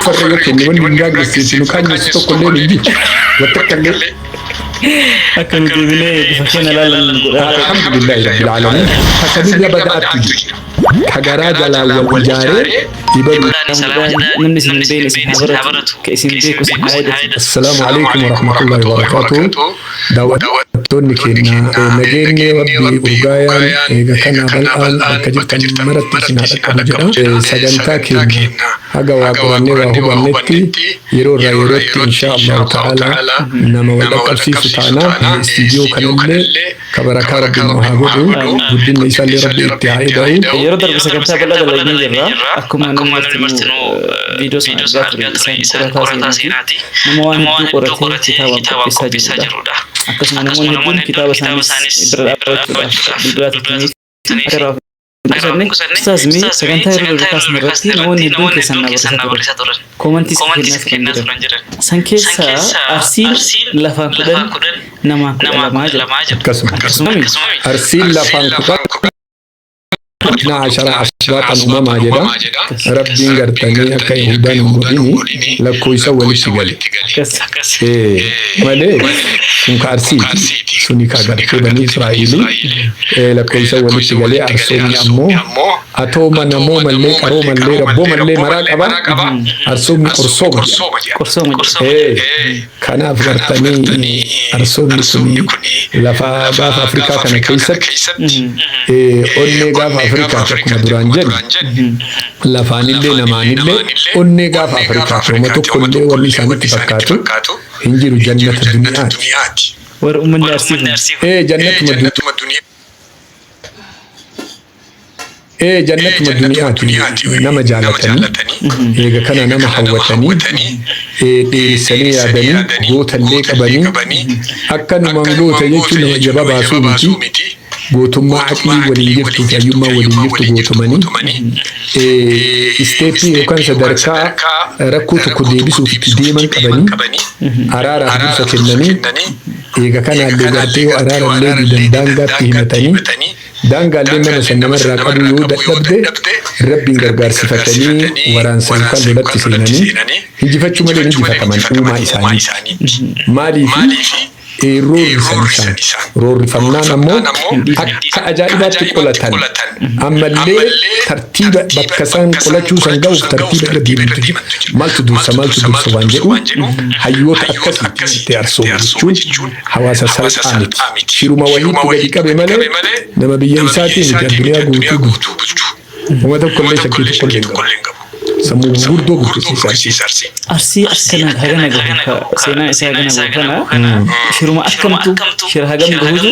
Farra yoo kenne wanni nu daangessitu nu qaannessu tokko illee hin jiru. Wattakka illee. Akka nu deebinee bifa keenya ilaalan godhaa. Alhamdulillahi rabbil aalamiin. Kasanirra bada'attu jira. Ka garaa jalaan wal ijaaree ibalu. Namni isin hin beekne isin haa baratu, ka isin beeku isin haa yaadatu. Assalaamu alaikum warahmatullahi wabarakatuh. Daawwattoonni keenya, nageenyi Rabbii urgaayaan eega kana bal'aan bakka jirtan maratti isin haa dhaqqabu jedha. Sagantaa keenya haga waa qorannee waa hubannetti yeroo irraa yerootti insha Allahu ta'ala nama wal dhaqqabsiisu taana. Istiidiyoo kanallee ka barakaa Rabbi nu haa godhu, guddinni isaallee Rabbi itti haa ida'u. Yeroo darbe sagantaa bal'aa dalagnee jirra. Akkuma namni martinuu viidiyoo sana argaa ture, isaan qorataa seenaati. Nama waan hedduu qoratee kitaaba qopheessaa jirudha. Akkasuma namoonni hedduun kitaaba isaanis bira dhaabbachuudhaaf bilbilaa turtaniif akka irraa of hin qusanne. Ustaaz, mee sagantaa yeroo darbe kaasne irratti namoonni hedduun keessan na barreessaa turan. Koomantiis kennaa turan jiran. San keessaa Arsiin lafaan 10, namaan 12 jedha. Akkasuma. Akkasuma. Arsiin lafaan 10 na ashara asbaaqan uumamaa jedha. Rabbiin gartanii akka Yahudaan hin godhini lakkoofsa walitti gale. Akkas. Malee sun ka Arsiiti. Suni ka gartee banii Israa'eelii lakkoofsa walitti galee. Arsoomni ammoo atooma namoomallee qaroomallee rabboomallee maraa qaba. Arsoomni qorsooma jedhama. Qorsooma jedha. Kanaaf gartanii arsoomni suni lafa gaafa Afrikaa kana keessatti onnee gaafa Afrikaati. Akkuma duraan jennu, lafaanillee namaanillee onnee gaafa Afrikaati. Homa tokkollee wanni isaanitti fakkaatu hin jiru, jannata duniyaati. Warra uummanni Arsii kun. Jannatuma duniyaa. Jannatuma duniyaati. Nama jaalatanii, eega kana nama hawwatanii, dheeressanii yaadanii, gootallee qabanii. Akkanumaan goota jechuun nama jaba baasuu miti. Gootummaa aqlii waliin jirtuu fi hayyummaa waliin jirtu gootomanii step yookaan sadarkaa rakkoo tokko deebisuuf itti deeman qabanii, araaraaf dursa kennanii, eega kanaallee gartee yoo araarallee didan daangaatti himatanii, daangaallee nama san namarraa qabu yoo dadhabde Rabbiin gargaarsifatanii waraansa yookaan lolatti seenanii injifachuu malee hin injifataman uumaa isaaniitti. Maaliifi roorrisan isaan. Roorrifamnaan ammoo akka ajaa'ibaatti qolatan. Ammallee tartiiba bakka isaan qolachuu san ga'uuf tartiiba irra deemantu jira. Maaltu dursa, maaltu dursa waan jedhu hayyoota akkasiitti Arsooma jechuun hawaasa salphaa miti. Shiruma wayiitu gadi qabe malee nama biyya isaatii miti, addunyaa guutuu bulchu. Uma tokkollee shakkii tokkollee hin qabu. Sammuu gurguddoo bulchisiisa Arsii. Arsii akkana hagana gahu, seenaa isaa hagana gahu kana, shiruma akkamtu, shira hagam gahutu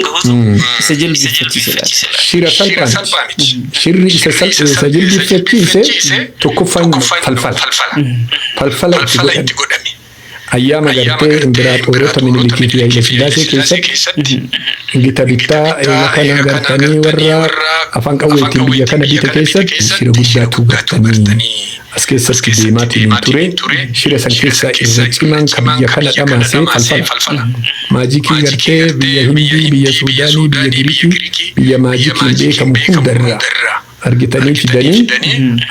isa jilbiiffachiise laata? Shira salphaa miti. Shirri isa jilbiiffachiise tokkoffaan falfala. Falfala itti godhame. Ayyaama gartee imbiraaxoorota Minilikii fi Haile Sillaasee keessatti gita bittaa eega kana gartanii warra afaan qawweetiin biyya kana bite keessatti shira guddaatu gartanii as keessatti deemaatiin hin ture. Shira san keessaa irra cimaan ka biyya kana dhamaasee falfala. Maajikii gartee biyya Hindii, biyya Suudaanii, biyya Giriikii, biyya maajikiin beekamu hundarraa argitanii fidanii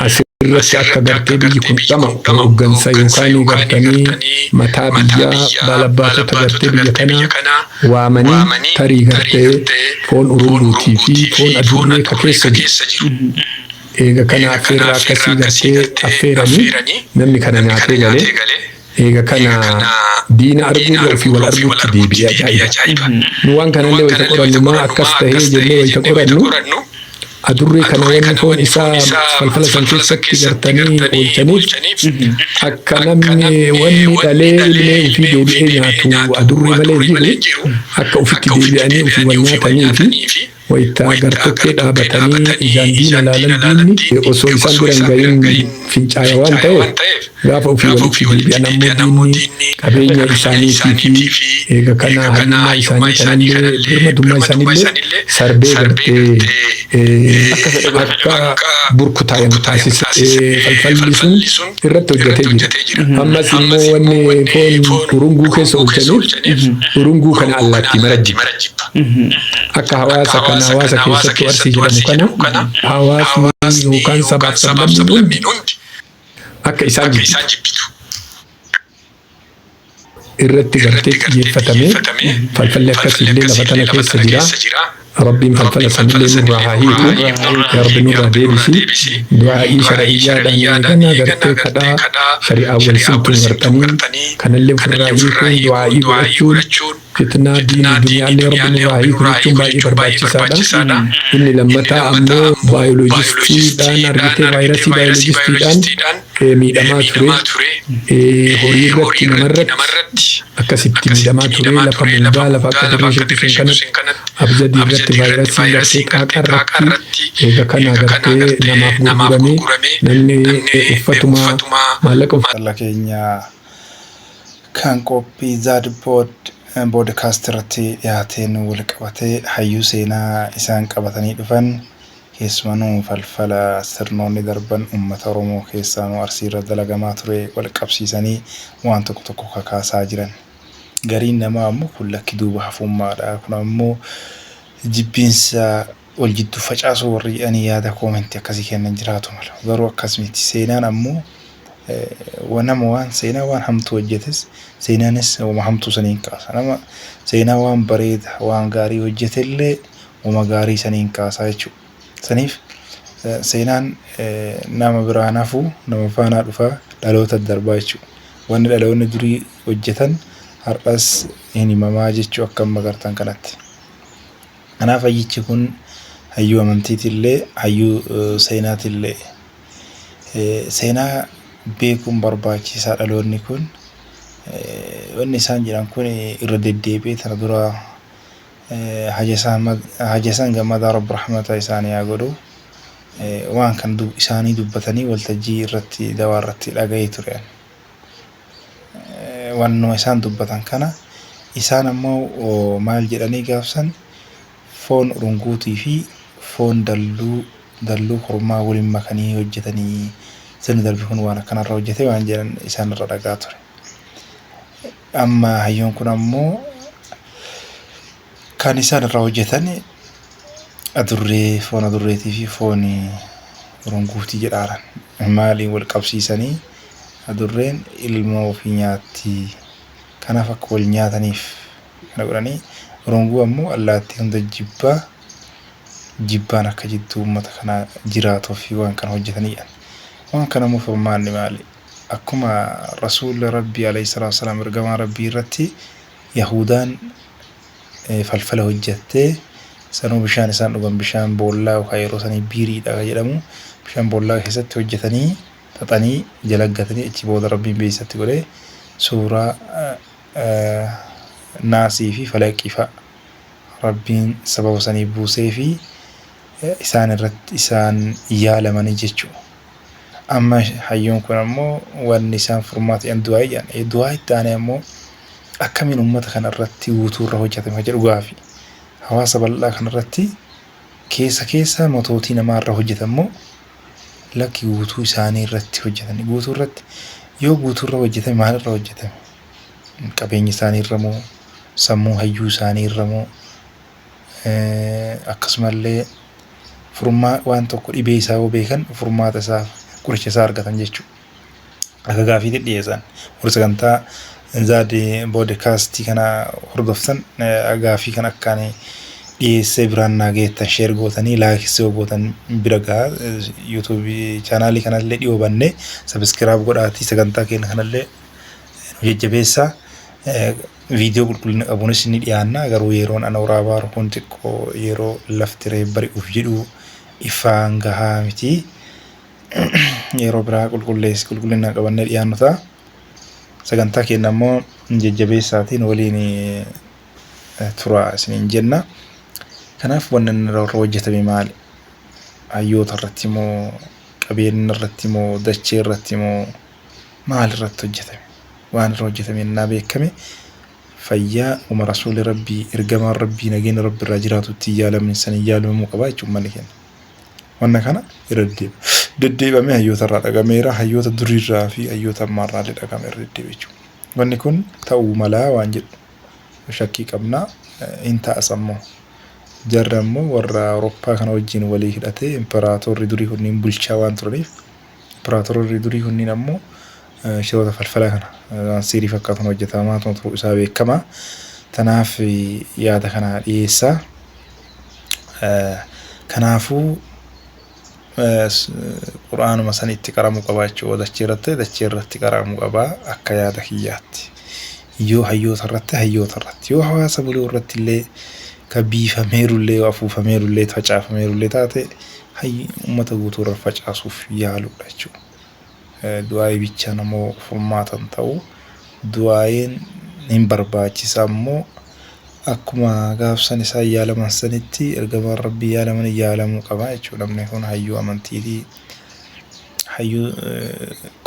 asirratti akka gartee biyyi kun dhama'u hooggansa yookaan gartanii mataa biyyaa baalabbaatota gartee biyya kanaa waamanii, tarii gartee foon urunguutii fi foon adurree ka keessa jiru. Eega kana affeerraa akkasii gartee affeeranii namni kana nyaatee galee, eega kana diina arguurra ofii wal arguutti deebi'ee ajaa'iba. Nu waan kanallee wayita qorannu, maa akkas tahee jennee wayita qorannu, adurree kana wanni foon isaa falfala san keessatti gartanii oolchaniif akka namni wanni dhalee ilmee ofii deebi'ee nyaatu adurree malee hin jiru, akka ofitti deebi'anii ofii wal nyaatanii fi wayita gartokkee dhaabatanii ijaan diina laalan, diinni osoo isaan bira hin gahin fincaaya waan ta'eef, gaafa ofii walitti deebi'an ammoo diinni qabeenya isaaniitii fi eega kana hayyummaa isaanii kanallee, birmadummaa isaaniillee sarbee gartee akka burkutaayan taasisa. Falfalli sun irratti hojjetee jira. Ammas immoo wanni foon urunguu keessa oolchaniif urunguu kana allaattii mara jibba. Akka hawaasa kana, hawaasa keessattuu Arsii jedhamu kana, hawaasni yookaan sabaaf sablammiin hundi Akka isaan jibbitu irratti gartee xiyyeeffatamee falfalli akkasiillee lafa tana keessa jira. Rabbiin falfala sanillee nurraa haa hiiku. Yaa Rabbi nurraa deebisi. Du'aa'ii shar'iyyaadhaan eegana gartee kadhaa shari'aa wal simtuun gartanii kanallee ofirraa hiikuun du'aa'ii godhachuun fitnaa diinii duniyaallee Rabbi nurraa hiiku jechuun baay'ee barbaachisaadha. Inni lammataa ammoo baayoloojistiidhaan argitee vaayirasii baayoloojistiidhaan miidhamaa ture. Horii irratti, namarratti akkasitti miidhamaa ture. Lafa muudaa, lafa akka dirree sheekisun kanatti, abjadii irratti, vaayirasii gartee qaaqa irratti, eega kana gartee namaaf gurguramee namni uffatuma maallaqa Dhala keenya kan qophii Zaad Boodkaast irratti dhiyaateen wal qabatee hayyuu seenaa isaan qabatanii dhufan, keessumanuu falfala sirnoonni darban uummata Oromoo keessaanuu Arsii irra dalagamaa ture wal qabsiisanii waan tokko tokko kakaasaa jiran. Gariin namaa ammoo kun lakki duuba hafummaadha. Kun ammoo jibbiinsa wal jidduu facaasuu warri jedhanii yaada koomentii akkasii kennan jiraatu mala. Garuu akkas miti. Seenaan ammoo nama waan seenaa waan hamtuu hojjetes seenaanis wama hamtuu saniin kaasa. Nama seenaa waan bareeda, waan gaarii hojjetellee wama gaarii saniin kaasaa jechuudha. Saniif seenaan nama biraan hafu, nama faanaa dhufaa, dhaloota darbaa jechuudha. Wanni dhaloonni durii hojjetan har'as hin himamaa jechuu akka amma agartan kanatti. Kanaaf hayyichi kun hayyuu amantiitillee hayyuu seenaatillee, seenaa beekuun barbaachisaa. Dhaloonni kun wanni isaan jedhan kun irra deddeebi'ee tana dura Haji Hasan Gammadaa, Rabbi rahmata isaanii haa godhu, waan kan isaanii dubbatanii waltajjii irratti dawaa irratti dhaga'ee ture. Wannuma isaan dubbatan kana isaan ammoo maal jedhanii gaafsan, foon urunguutii fi foon dalluu kormaa waliin makanii hojjetanii, sirni darbe kun waan akkanarra hojjete waan jedhan isaan irra dhagaa ture. Amma hayyoon kun ammoo kan isaan irraa hojjetan adurree, foon adurreetii fi foon urunguutii jedhaaran. Maaliin wal qabsiisanii? Adurreen ilmoo ofii nyaatti, kanaaf akka wal nyaataniif kana godhanii, urunguu ammoo allaattii hunda jibbaa, jibbaan akka jidduu uummata kanaa jiraatuu fi waan kana hojjetanidha. Waan kana immoo furmaanni maali? Akkuma Rasuulli Rabbii alayhi salaatu wasalaam, ergamaa Rabbii irratti Yahudaan falfala hojjattee, sanuu bishaan isaan dhugan, bishaan boollaa yookaan yeroo sanii biiriidha kan jedhamu, bishaan boollaa keessatti hojjetanii xaxanii jalaggatanii, achi booda Rabbiin beeksisatti godhee suuraa Naasii fi Falaqii fa'a Rabbiin sababa sanii buusee fi isaan irratti isaan yaalamanii jechuudha. Amma hayyoon kun ammoo wanni isaan furmaata jedhan du'aa jedhan. Du'aa itti aanee ammoo akkamiin uummata kana irratti guutuu irra hojjetame jedhu gaafi. Hawaasa bal'aa kana irratti keessa keessa matootii namaa irra hojjetammoo lakki guutuu isaanii irratti hojjetan? Guutuu irratti yoo guutuu irra hojjetame, maal irra hojjetame? Qabeenya isaanii irra moo, sammuu hayyuu isaanii irra moo? Akkasumallee furmaa waan tokko dhibee isaa yoo beekan furmaata isaa, qoricha isaa argatan jechuudha. Akka gaafiitti dhiyeessan. Warri sagantaa Zaad Boodkaastii kana hordoftan gaafii kan akkaan dhiyeessee biraan naa geettan, share gootanii like yoo gootan bira gahaa. Yuutuubii chaanaalii kanallee dhiyoo bannee subscribe godhaatii sagantaa keenya kanallee nu jajjabeessaa. Viidiyoo qulqullina qabuunis ni dhiyaanna, garuu yeroon ana waraabaa kun xiqqoo yeroo lafti reef bari'uuf jedhu ifaan gahaa miti. Yeroo biraa qulqulleessi qulqullina qabannee dhiyaannu ta'a. Sagantaa keenya ammoo jajjabeessaatiin waliin tura isiniin jenna. Kanaaf wanni inni irra hojjetame maali? Hayyoota irratti moo, qabeenya irratti moo, dachee irratti moo, maal irratti hojjetame? Waan irra hojjetame innaa beekame fayyaa uma Rasuulli Rabbii, ergamaan Rabbii nageenya Rabbi irraa jiraatu itti yaalamne sanii yaalamamuu qaba jechuun manni keenya. Wanna kana irra deddeebi'amee hayyoota irraa dhagameera, hayyoota duriirraa fi hayyoota ammaarraa illee dhagame irra deddeebi'e jechuudha. Wanni kun ta'uu malaa waan jedhu shakkii qabna, hin ta'as ammoo. Jarri ammoo warra Awurooppaa kana wajjin walii hidhatee imperaatorri durii kunniin bulchaa waan turaniif. Impiraatoroonni durii kunniin ammoo shiroota falfala kana waan siirii fakkaatuun hojjetamaa turuu isaa beekama. Tanaaf yaada kana dhiyeessa. Kanaafuu quraanuma san itti qaramuu qaba jechuudha. Dachee irratti dachee irratti qaramuu qaba akka yaada kiyyaatti. Yoo hayyoota irratti hayyoota irratti yoo hawaasa buluu irratti illee ka biifameerullee yoo afuufameerullee facaafameerullee taate uummata guutuu irra facaasuuf yaaluudha jechuudha. Du'aayii bichaan ammoo furmaata hin ta'u. Du'aayiin hin barbaachisa ammoo akkuma gaafsan isaan yaalaman sanitti ergamaan rabbii yaalaman yaalamuu qaba jechuudha. Namni kun hayyuu amantiitii hayyuu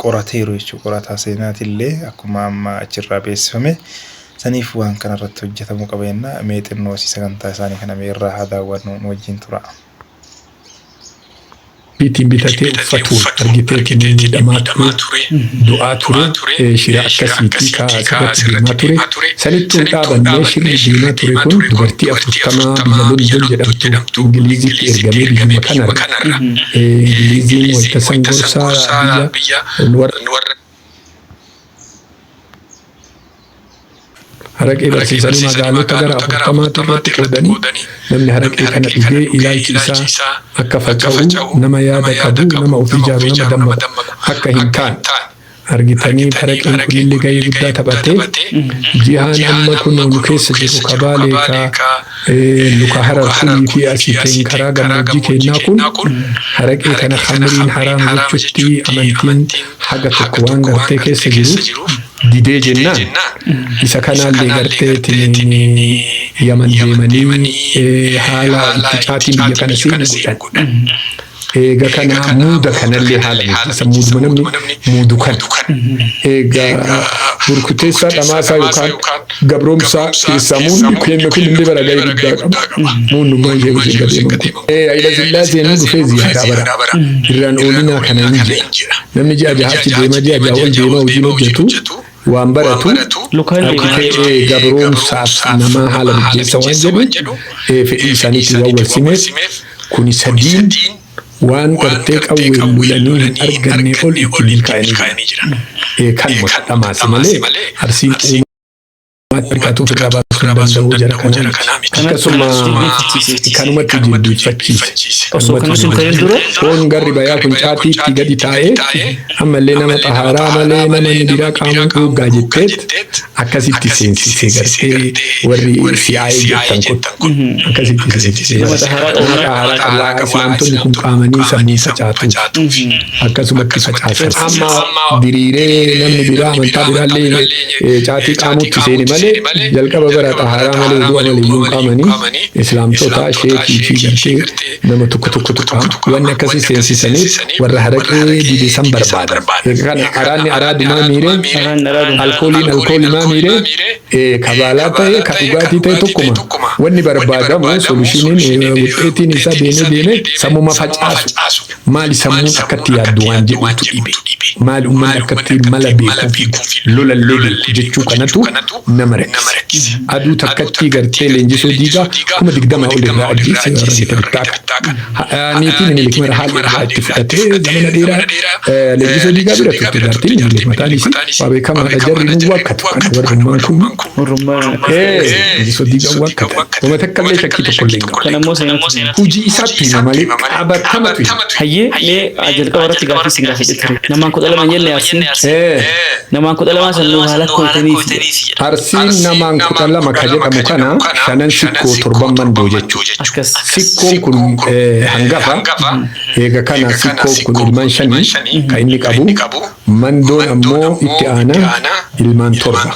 qorateeru jechuudha. Qorataa seenaatillee akkuma amma achirraa beeksifame. Saniif waan kanarratti hojjetamuu qaba jenna. Mee xinnoo asii sagantaa isaanii kana mee irraa haa daawwannu nu wajjin tura. Ittiin bitatee uffatuun argiteetiin miidhamaa ture, du'aa ture, shira akkasiitii kaa asirratti deemaa ture. Sanittuu hin dhaabannee shirri deemaa ture kun dubartii 40 biyya London jedhamtu Ingiliizitti ergamee biyyuma kanarra. Ingiliiziin wayita san gorsaa biyya warra Haraqee barsiisanii magaalota gara 40tti irratti qoodanii namni haraqee kana dhugee ilaalchi isaa akka faca'u nama yaada qabu nama of ijaaru nama dammaqu akka hin taane argitanii haraqeen kunillee gahee guddaa taphatee jihaan amma kun nu keessa jiru kabaalee ka luka harar kunii fi asii teen karaa gammoojjii keennaa kun haraqee kana khamriin haraam jechutti amantiin haga tokko waan gartee keessa jiruuf didee jennaan isa kanaallee gartee tiniin Yaman deemanii haala itti caatiin biyya kana seenu godhan. Eega kana muuda kanallee haala mijeessa muuduma namni muudu kana. Eega burkuteessaa dhamaasaa yookaan gabroomsaa keessaa muudni kenna kun illee bara gahee guddaa qaba. Muudnummaan ishee wajjin gadeeman kun. Hayila Sillaaseen dhufee ziyaaraa bara irraan oolinaa kana hin jedha. Namni ji'a jahaatti deema ji'a jaha ol deema hojiin hojjetu waan baratu Lukaan deema. argitee gabroomsaaf namaa haala mijeessa waan jedhu fedhii isaaniitiin waan wal simeef kuni sadiin waan gartee qawween lolanii hin arganne ol itti milkaa'anii jiran. Kanuma dhamaase malee Arsiin uumaatti argatuuf irraa baasuu hin danda'u jara kanaa miti. Akkasuma kanumatti jilbiiffachiise. Osoo kanas hin ta'in dura Foon garri bayaa kun caatiitti gadi taa'ee ammallee nama xahaaraa malee nama inni biraa qaamaan dhuuggaa jetteet akkasitti seensisee gartee warri CIA jettan kun akkasitti seensisee Nama xahaaraa nama xahaaraa qabaa islaamtonni kun qaamanii sammuu facaatuuf akkasumatti facaasan. Amma diriiree namni biraa amantaa biraallee caatii qaamutti seene malee jalqaba bara xahaaraa malee du'a malee iyyuu hin qaamanii islaamtota sheekii fi gartee nama tokko tokkotu qaama. Wanni akkasii seensisaniif warra haraqee dide san barbaadan. Egaa kana araanni araadumaa miiree Araan araaduma. alkooliin alkoolimaa miiree kabaalaa ta'e ka dhugaatii ta'e tokkuma. Wanni barbaadamu solushiniin wuxxeetiin isaa deemee deemee sammuma facaasu. Maali sammuun akkatti yaaddu waan jedhutu dhibe. Maali uummanni akkatti mala beekuu fi lolallee beeku jechuu kanatu nama rakkise. Aduu takkatti gartee leenjisoo diigaa 20,000 ol irraa ajjeese warra gita bittaa kana. Niitiin Minilik mara haala irraa itti fudhatee zamana dheeraa leenjisoo diigaa bira turte jaartiin Minilik mataan isii waa beekamaadha jarri nu waakkatu kana warrummaan kun. Warrummaan Leenjisoo diigaa waakkatan. Wama takka illee shakkii tokko illee hin qabu. Kan ammoo seenatu. Hojii isaatti hima malee qabatamatu hima. Hayyee mee jalqaba irratti gaaffii isin gaafadhe ture. Namaan 12 hin jenne Arsiin. Namaan 12 san nuu haala kooytaniif. Arsiin namaan 12 ka jedhamu kana shanan sikkoo torban mandoo jechuudha. Akkas. Sikkoon kun hangafa. Eega kana sikkoon kun ilmaan shanii ka inni qabu. Mandoon ammoo itti aanaa ilmaan 7.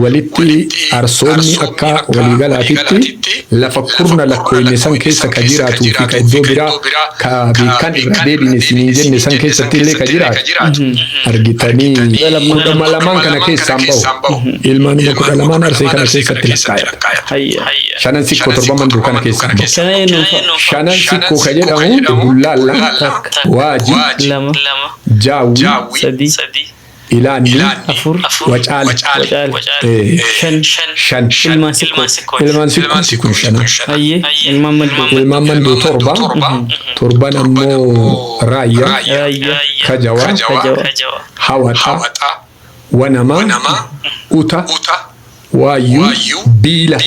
Walitti arsoomni akka waliigalaatitti lafa kurna lakkooyne san keessa ka jiraatuu fi ka iddoo biraa ka beekan irra deebine isiniin jenne san keessatti illee ka jiraatu argitanii 12 kana keessaan bahu. Ilmaanuma 12 arsee kana keessatti lakkaayata. Hayya. Shanan sikkoo torban mandoo kana keessaan bahu. Shanan eenyuun fa'a? Shanan sikkoo ka jedhamu Bullaalla, Takka. Waaji, 2. Jaawwi, 3. Ilaanni. 4. Wacaale. Wacaale. 5. 5. 5. Ilmaan Sikkooti. Ilmaan Sikkooti kun shanan. Hayyee. Ilmaan Mandoo. Ilmaan Mandoo 7. Torban ammoo Raayyaa. Raayyaa. Kajawaa. Kajawa. Hawaxa. Wanamaa. Uta. Waayyuu. Biila.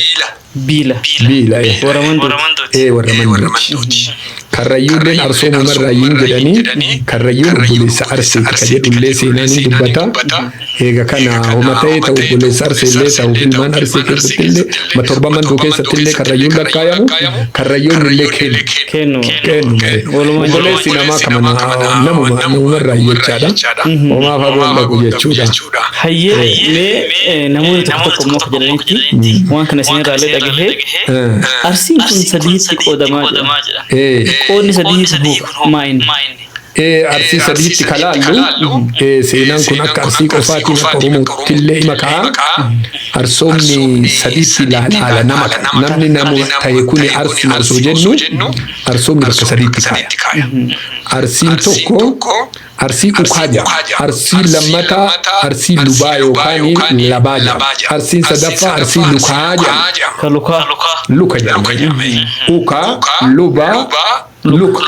Biila. Biila. Warra Mandooti. Warra Mandooti. Karrayyuulleen Arsooma Marraayyuun jedhanii Karrayyuun obboleessa Arseeti ka jedhullee seenaan hin dubbata. Eega kana homa ta'e ta'u obboleessa Arseellee ta'u ilmaan Arsee keessatti illee torba Mandoo keessatti illee Karrayyuun lakkaayamu Karrayyoon illee kennu. Kennu. Kennu malee. Obboleessi namaa kama namuma namumarraa jechaadha. Homaa fagoon dhaqu jechuudha. Hayyee mee namoonni tokko tokko immoo akka jedhanitti waan kana isinirraa illee dhagahee Arsiin kun sadiitti qoodamaa jedha. Qoodni sadii kun hoo maa inni? Arsii sadiitti kalaallu seenaan kun akka Arsii qofaatiin akka Oromootti illee hima ka'a. Arsoomni sadiitti laala nama namni nama ta'e kun Arsii osoo jennu Arsoomni bakka sadiitti kaaya. Arsiin tokko Arsii ukaa jedhama. Arsii lammataa Arsii lubaa yookaan labaa jedhama. Arsiin sadaffaa Arsii lukaa jedhama. Ka lukaa. Luka jedhama. Ukaa, lubaa, luka.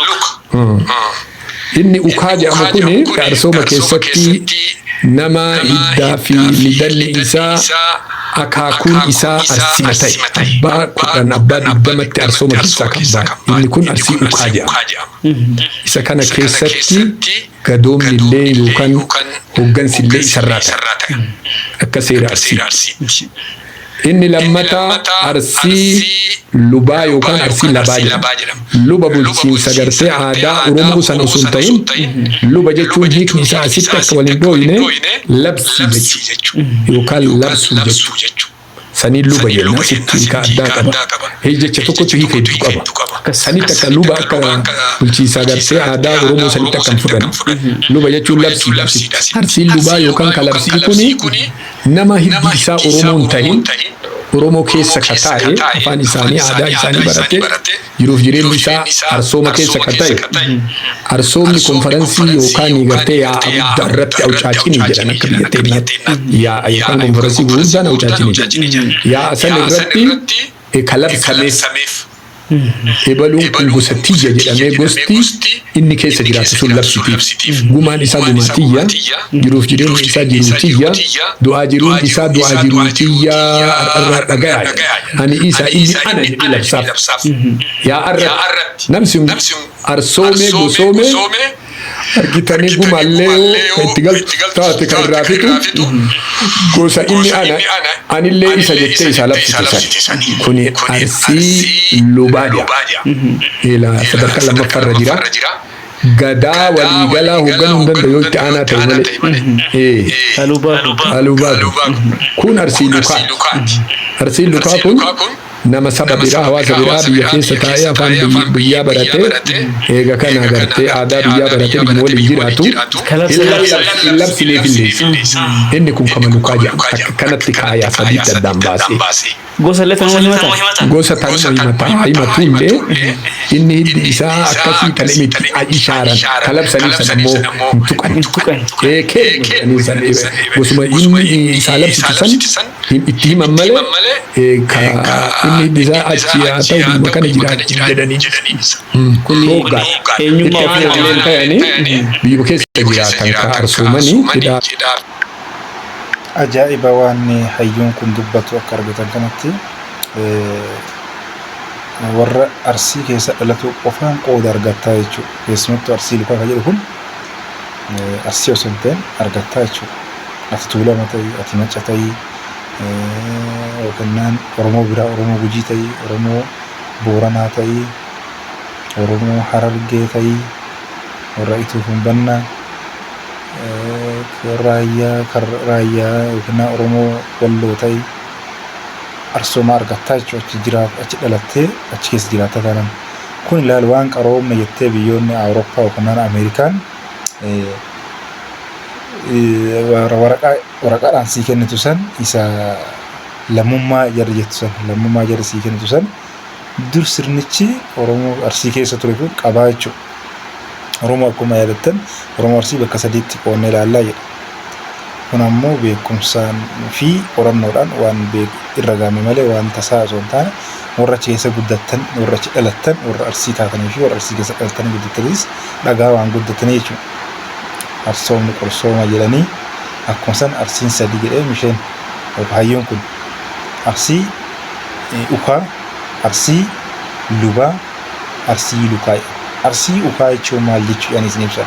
Inni ukaa jedhamu kun Arsooma keessatti nama hiddaa fi midalli isaa akaakuun isaa Arsima ta'e. Abbaa 10 abbaa 20tti Arsooma keessaa kan bahe. Inni kun Arsii ukaa jedhama. Isa kana keessatti gadoomni illee yookaan hooggansi illee isarraa ta'e. Akka seera Arsiitti. Inni lammataa Arsii lubaa yookaan Arsii labaa jedhama. Luba bulchiinsa gartee aadaa Oromoo sana osoo hin ta'in luba jechuun hiikni isaa asitti akka waliin dhooyine labsii jechuudha. Yookaan labsuu jechuudha. Sanii luba jenna sitti hiika addaa qaba. Jecha tokkotu hiika hedduu qaba. Sanitti akka luba akka bulchiinsa gartee aadaa Oromoo sanitti akka hin fudhanne. Luba jechuun labsiidha asitti. Arsiin lubaa yookaan ka labsii kuni nama hiddi isaa Oromoo hin ta'in Oromoo keessa ka taa'e afaan isaanii aadaa isaanii barate jiruuf jireenyi isaa Arsooma keessa ka ta'e Arsoomni konferansii yookaan gartee yaa'a guddaa irratti awcaacinii jedhan akka biyya teenyaatti yaa'a yookaan konferansii gurguddaan awcaacinii jedhan. Yaa'a san irratti ka labsameef ebaluun kun gosa tiyya jedhamee gosti inni keessa jiraatu sun labsitiif. Gumaan isaa gumaa tiyya, jiruuf jireenyi isaa jiruu tiyya, du'aa jiruun isaa du'aa jiruu tiyya har'arraa dhagayaa jedha. Ani isa inni ana jedhee labsaaf. Yaa arratti namni sun Arsoomee gosoomee argitanii gumaallee yoo itti galtu taate kan irraa fixu gosa inni ana anillee isa jettee isaa labsite sani. Kuni Arsii lubaa jedhama. Ila sadarkaa lammaffaarra jira. Gadaa waliigalaa hoogganuu hin danda'u yoo itti aanaa ta'e malee. Kalubaa kun. Kalubaa kun. Kun Arsii lukaati. Arsiin lukaa kun nama saba biraa hawaasa biraa biyya keessa taa'ee afaan biyyaa baratee eega kana agartee aadaa biyyaa baratee biyyuma waliin jiraatu hin labsineef illee inni kun kama lukaa jedhama. Akka kanatti kaayaa sadiitti addaan baasee. Gosa illee tanuma himata. Gosa tanuma himata himatu illee inni hiddi isaa akkasii tan miti ishaaran ka labsaniif san ammoo hin tuqan. Hin tuqan. Ee kennu jedhanii san gosuma inni isaa labsitu san itti himan malee ka inni hiddi isaa achi haa ta'u biyyuma kana jiraatu jedhanii. Kun Hoggaa. eenyummaa Itti ofii afaan illee tayanii biyyuma keessa jiraatan ka arsoomanii hidhaa. Ajaa'iba waan hayyuun kun dubbatu akka argitan kanatti warra Arsii keessa dhalatu qofaan qooda argattaa jechuudha. Keessumattuu Arsii lukaa kan jedhu kun Arsii osoo hin ta'in argattaa jechuudha. Ati Tuulama ta'i, ati Macca ta'i, yookiin Oromoo biraa Oromoo Gujii ta'i, Oromoo Booranaa ta'i, Oromoo Harargee ta'i, warra Ituuf Humbannaa, Raayyaa Raayyaa yookiin Oromoo Walloo ta'i Arsooma argattaa jechuudha. Achi jiraat achi dhalattee achi keessa jiraatta taanaan. Kun ilaali waan qaroomna jettee biyyoonni Awurooppaa yookiin Ameerikaan waraqaa waraqaadhaan sii kennitu san isa lammummaa jarri jettu san lammummaa jarri sii kennitu san dur sirnichi Oromoo Arsii keessa ture kun qabaa jechuudha. Oromoo akkuma yaadattan Oromoo Arsii bakka sadiitti qoonnee ilaallaa jedha. Kun ammoo beekumsaan fi qorannoodhaan waan irra gahame malee waan tasaa osoo hin taane, warra achi keessa guddattan, warra achi dhalattan, warra Arsii taatanii fi warra Arsii keessa dhalatanii guddattanis dhagaa waan guddatanii jechuudha. Arsoomni qorsooma jedhanii akkuma san Arsiin sadii jedhee misheen hayyoon kun Arsii Ukaa, Arsii Lubaa, Arsii Lukaa. Arsii Ukaa jechuun maal jechuu jedhanii isin ibsan.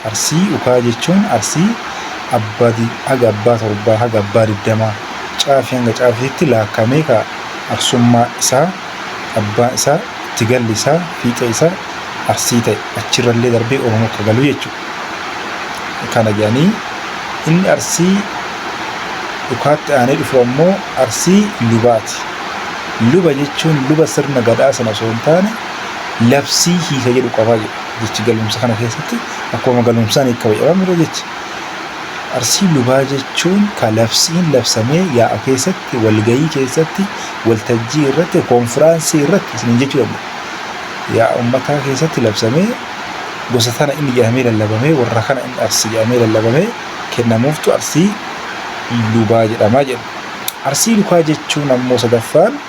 Arsii Ukaa jechuun Arsii abbaa haga abbaa torbaa haga abbaa 20 caafii hanga caafiitti laakkamee ka arsummaa isaa, abbaan isaa, itti galli isaa, fiixee isaa Arsii ta'e, achirrallee darbee Oromoo akka galu jechuudha. Kana jedhanii inni Arsii Ukaatti aanee dhufu ammoo Arsii Lubaati. Luba jechuun luba sirna gadaa sana osoo hin taane labsii hiika jedhu qaba jedhu. Jechi galumsa kana keessatti akkuma galumsaan hiika qaba jedhama jechi. Arsii Lubaa jechuun ka labsiin labsamee yaa'a keessatti, walgayii keessatti, waltajjii irratti, konfiraansii irratti isiniin jechuu danda'a. Yaa'a ummataa keessatti labsamee gosa tana inni jedhamee lallabamee, warra kana inni Arsii jedhamee lallabamee kennamuuftu Arsii Lubaa jedhamaa jedhu. Arsii Lukaa jechuun ammoo sadaffaan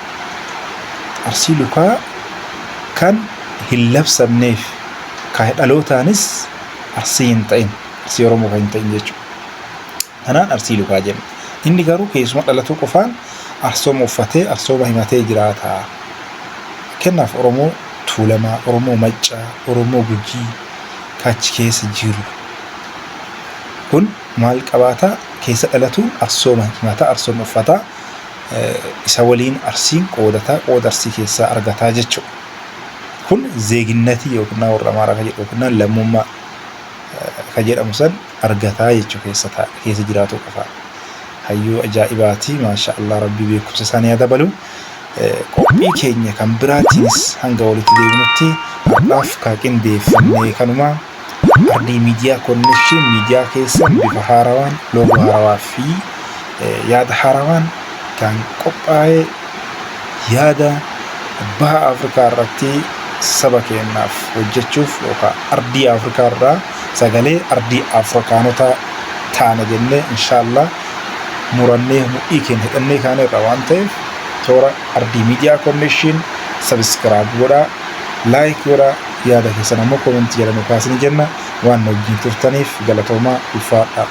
Arsii Lukaa kan hin labsamneef, ka dhalootaanis Arsii hin ta'in, Arsii Oromoo kan hin ta'in jechuudha. Kanaan Arsii Lukaa jenna. Inni garuu keessuma dhalatuu qofaan arsooma uffatee arsooma himatee jiraata. Kennaaf Oromoo Tuulamaa, Oromoo Maccaa, Oromoo Gujii kaachi keessa jiru. Kun maal qabaata? Keessa dhalatuun arsooma himataa, arsooma uffataa, isa waliin Arsiin qoodataa, qooda Arsii keessaa argataa jechuudha. Kun zeeginnatii yookiin warra Amaaraa kan jedhu yookiin lammummaa kan jedhamu san argataa jechuudha, keessa jiraatu qofa. Hayyuu ajaa'ibaati. Maasha Allah, Rabbii beekumsa isaanii haa dabalu. Qophii keenya kan biraatiinis hanga walitti deebinutti har'aaf kaa qindeeffannee kanuma. Ardii Miidiyaa Connection miidiyaa keessan bifa haarawaan, loogoo haarawaa fi yaada haarawaan kan qophaa'e, yaada baha Afrikaa irratti saba keenyaaf hojjechuuf yookaan ardii Afrikaa irraa sagalee ardii Afrikaanota taana jennee inshaallah murannee mudhii keenya hidhannee kaane irra waan ta'eef, toora Ardii Miidiyaa Connection subscribe godhaa, like godhaa, yaada keessan ammoo koomentii jala nu kaasni jenna. Waan nu wajjin turtaniif galatoomaa, ulfaadhaa.